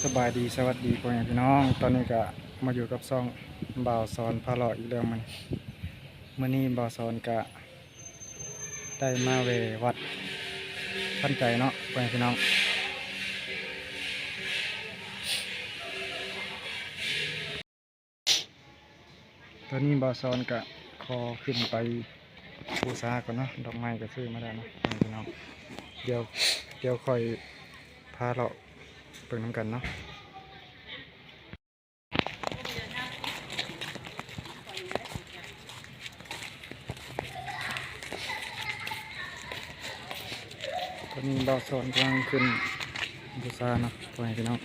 ສະບາຍດີ ສະຫວັດດີພໍ່ແມ່ພີ່ນ້ອງ, ຕອນນີ້ກະມາຢູ່ກັບຊ່ອງບ່າວສອນພາເລາະອີກແລ້ວ. ມື້ ມື້ນີ້ບ່າວສອນກະໄດ້ມາແວ່ວັດທັນໃຈເນາະ ພໍ່ແມ່ພີ່ນ້ອງ. ຕອນນີ້ບ່າວສອນກະຂໍຂຶ້ນໄປບູຊາກ່ອນເນາະ, ດອກໄມ້ກະຊື້ມາແລ້ວເນາະ ພີ່ນ້ອງ. ດຽວ ດຽວຄ່ອຍພາເລາະເບິ່ງນຳກັນເນາະ. ຕອນນີ້ບ່າວສອນກຳລັງຂຶ້ນບູຊາເນາະ ພໍ່ແມ່ພີ່ນ້ອງ.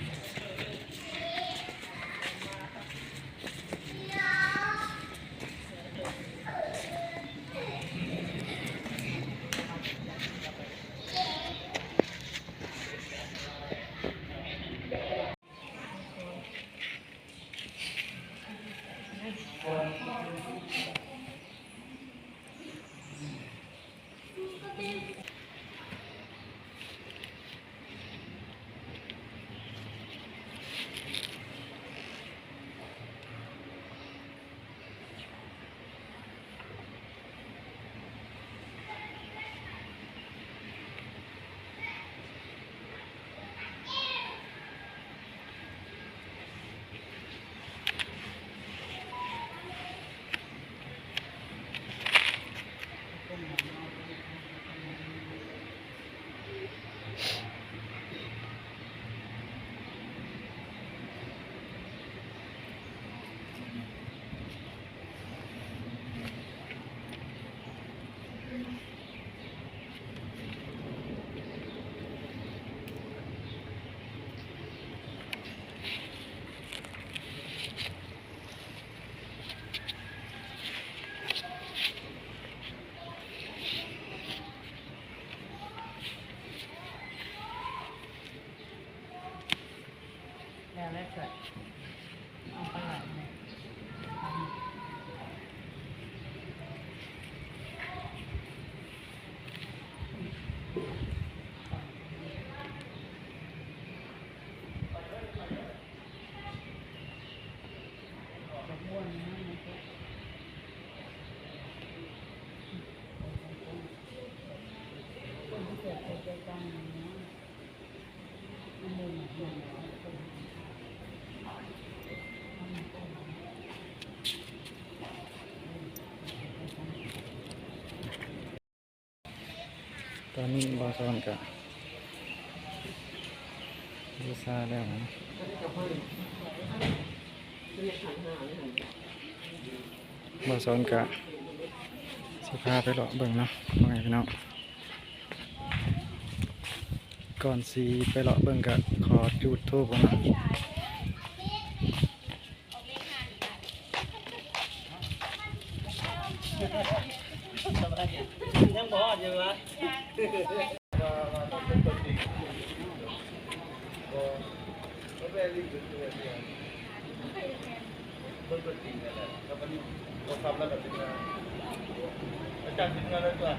ຕອນນີ້ບ່າວສອນກະບູຊາແລ້ວນະ, ບ່າວສອນກະຊິພາໄປເລາະເບິ່ງເນາະ ພໍ່ແມ່ພີ່ນ້ອງ. ກ່ອນຊິໄປເລາະເບິ່ງກະຂໍຈູດທູບກ່ອນເນາະ. ຍັງບໍ່ຮອດຢູ່ຫວາ? ເບິ່ງຕົວຈິງນັ້ນແຫຼະ ແລ້ວບັດນີ້ບໍ່ທຳແລ້ວກໍເປັນ ອາຈານເປັນເຮືອນແລ້ວຕົວະ.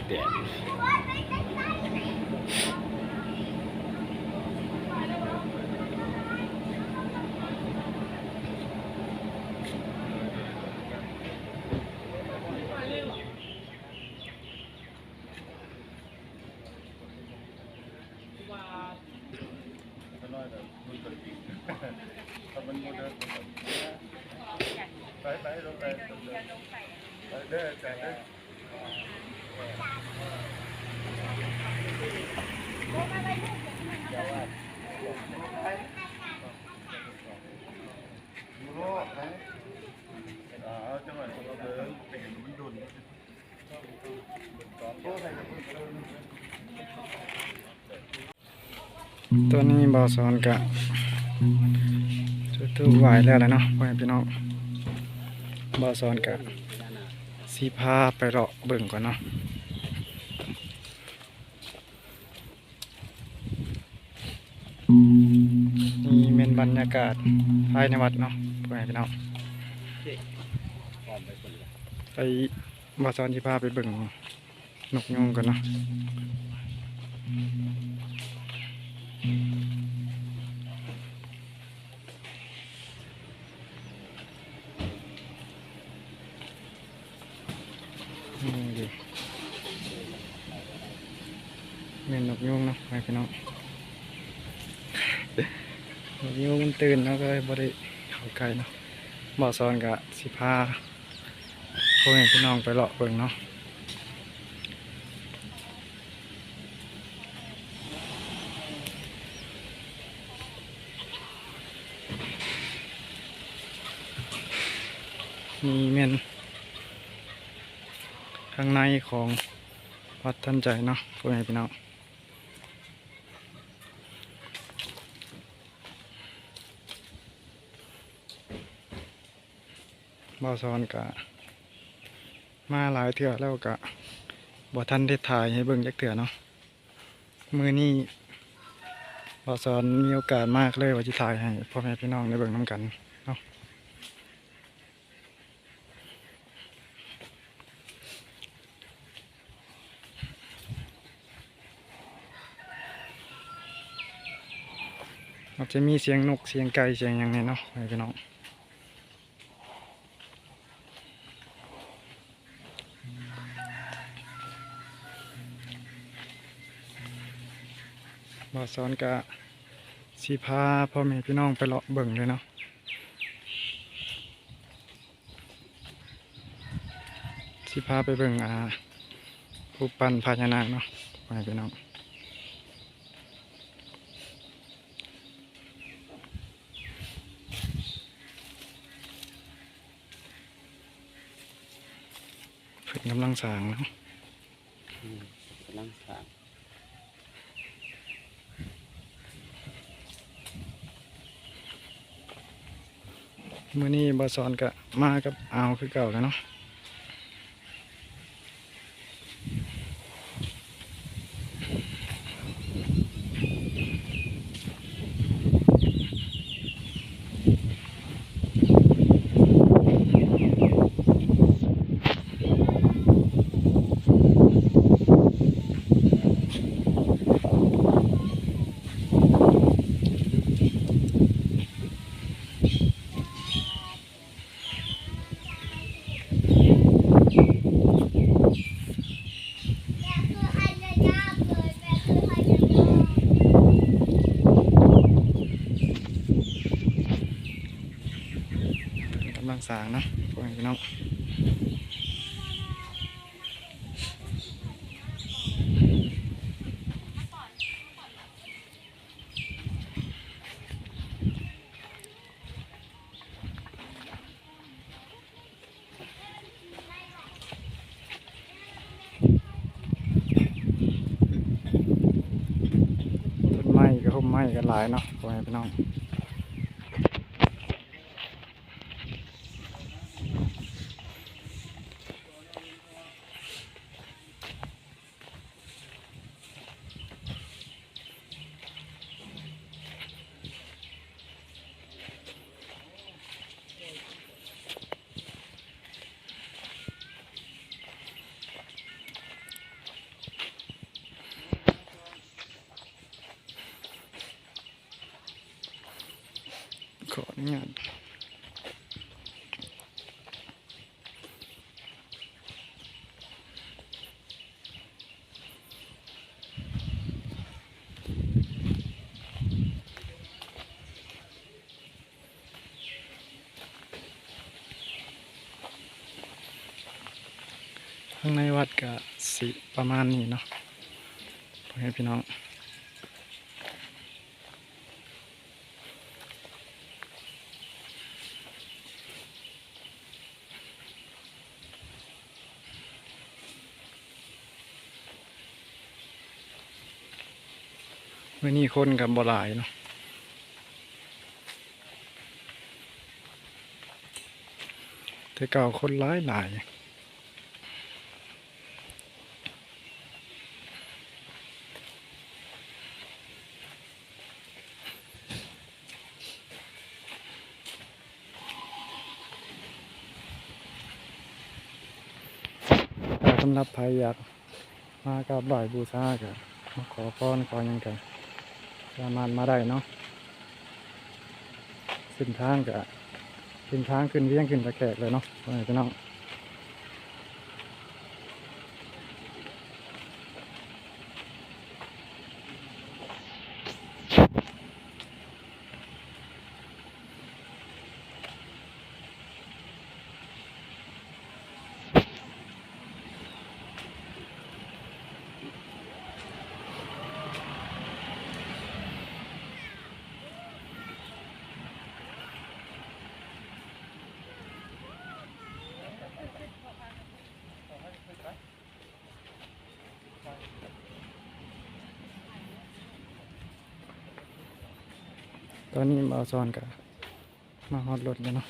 ແດດ. ໄປ ໄປ ລົງໄປ ໄປເດີ ໄປເດີ. ຕອນນີ້ບ່າວສອນກະຈຸດທູບໄຫວ້ແລ້ວແຫຼະເນາະ ພໍ່ແມ່ພີ່ນ້ອງ. ບ່າວສອນກະຊິພາໄປເລາະເບິ່ງກ່ອນເນາະ. ນີ້ແມ່ນບັນຍາກາດພາຍໃນວັດເນາະ ພໍ່ແມ່ພີ່ນ້ອງ. ໄປ ບ່າວສອນຊິພາໄປເບິ່ງ ນົກຍຸງກ່ອນເນາະ. ນີ້ເດ້ ແມ່ນນົກຍຸງເນາະ ພໍ່ແມ່ພີ່ນ້ອງ. ນົກຍຸງມັນຕື່ນເນາະ ກໍເລີຍບໍ່ໄດ້ເຂົ້າໃກ້ເນາະ. ບ່າວສອນກະຊິພາພໍ່ແມ່ພີ່ນ້ອງໄປເລາະເບິ່ງເນາະ. ນີ້ແມ່ນທາງໃນຂອງວັດທັນໃຈເນາະ ພໍ່ແມ່ພີ່ນ້ອງ. ບ່າວສອນກະມາຫຼາຍເທື່ອແລ້ວ ກະບໍ່ທັນໄດ້ຖ່າຍໃຫ້ເບິ່ງຈັກເທື່ອເນາະ. ມື້ນີ້ບ່າວສອນມີໂອກາດມາ ກໍເລີຍວ່າຊິຖ່າຍໃຫ້ພໍ່ແມ່ພີ່ນ້ອງໄດ້ເບິ່ງນຳກັນເນາະ. ອາດຈະມີສຽງນົກ ສຽງໄກ່ ສຽງຫຍັງແດ່ເນາະ ພໍ່ແມ່ພີ່ນ້ອງ. ບ່າວສອນກະຊິພາພໍ່ແມ່ພີ່ນ້ອງໄປເລາະເບິ່ງເລີຍເນາະ. ຊິພາໄປເບິ່ງ ອ່າ ຮູບປັ້ນພະຍານາກເນາະ ພໍ່ແມ່ພີ່ນ້ອງ. ເພິ່ນກຳລັງສ້າງເນາະ. ອືມ ກຳລັງສ້າງ. ມື້ນີ້ບ່າວສອນກະມາກັບອາວຄືເກົ່າແຫຼະເນາະ. ກຳລັງສ້າງເນາະ ພໍ່ແມ່ພີ່ນ້ອງ. ຕົ້ນໄມ້ກະຮົ່ມໄມ້ກະຫຼາຍເນາະ ພໍ່ແມ່ພີ່ນ້ອງ. ຂໍອະນຸຍາດ. ຂ້າງໃນວັດກະຊິປະມານນີ້ເນາະ ພໍ່ແມ່ພີ່ນ້ອງ. ມື້ນີ້ຄົນກໍບໍ່ຫຼາຍເນາະ ແຕ່ເກົ່າຄົນຫຼາຍໆ. ຖ້າສຳລັບໃຜຢາກ ມາກາບໄຫວ້ບູຊາ ກະມາຂໍພອນຂໍຫຍັງ ກະສາມາດມາໄດ້ເນາະ. ເສັ້ນທາງກະເປັນທາງຂຶ້ນວຽງຂຶ້ນຕາແຂກເລີຍເນາະ ພໍ່ແມ່ພີ່ນ້ອງ. ຕອນນີ້ບ່າວສອນກະມາຮອດລົດແລ້ວເນາະ.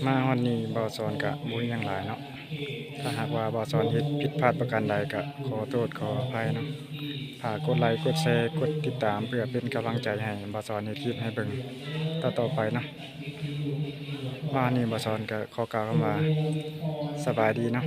ມາຮອດນີ້ບ່າວສອນກະບໍ່ມີຫຍັງຫຼາຍເນາະ. ຖ້າຫາກວ່າບ່າວສອນເຮັດຜິດພາດປະການໃດກະຂໍໂທດຂໍອະໄພເນາະ. ຝາກກົດໄລ ກົດແຊ ກົດຕິດຕາມ ເພື່ອເປັນກຳລັງໃຈໃຫ້ບ່າວສອນເຮັດຄລິບໃຫ້ເບິ່ງຕໍ່ໆໄປເນາະ. ມາຮອດນີ້ບ່າວສອນກະຂໍກ່າວຄຳວ່າ ສະບາຍດີເນາະ.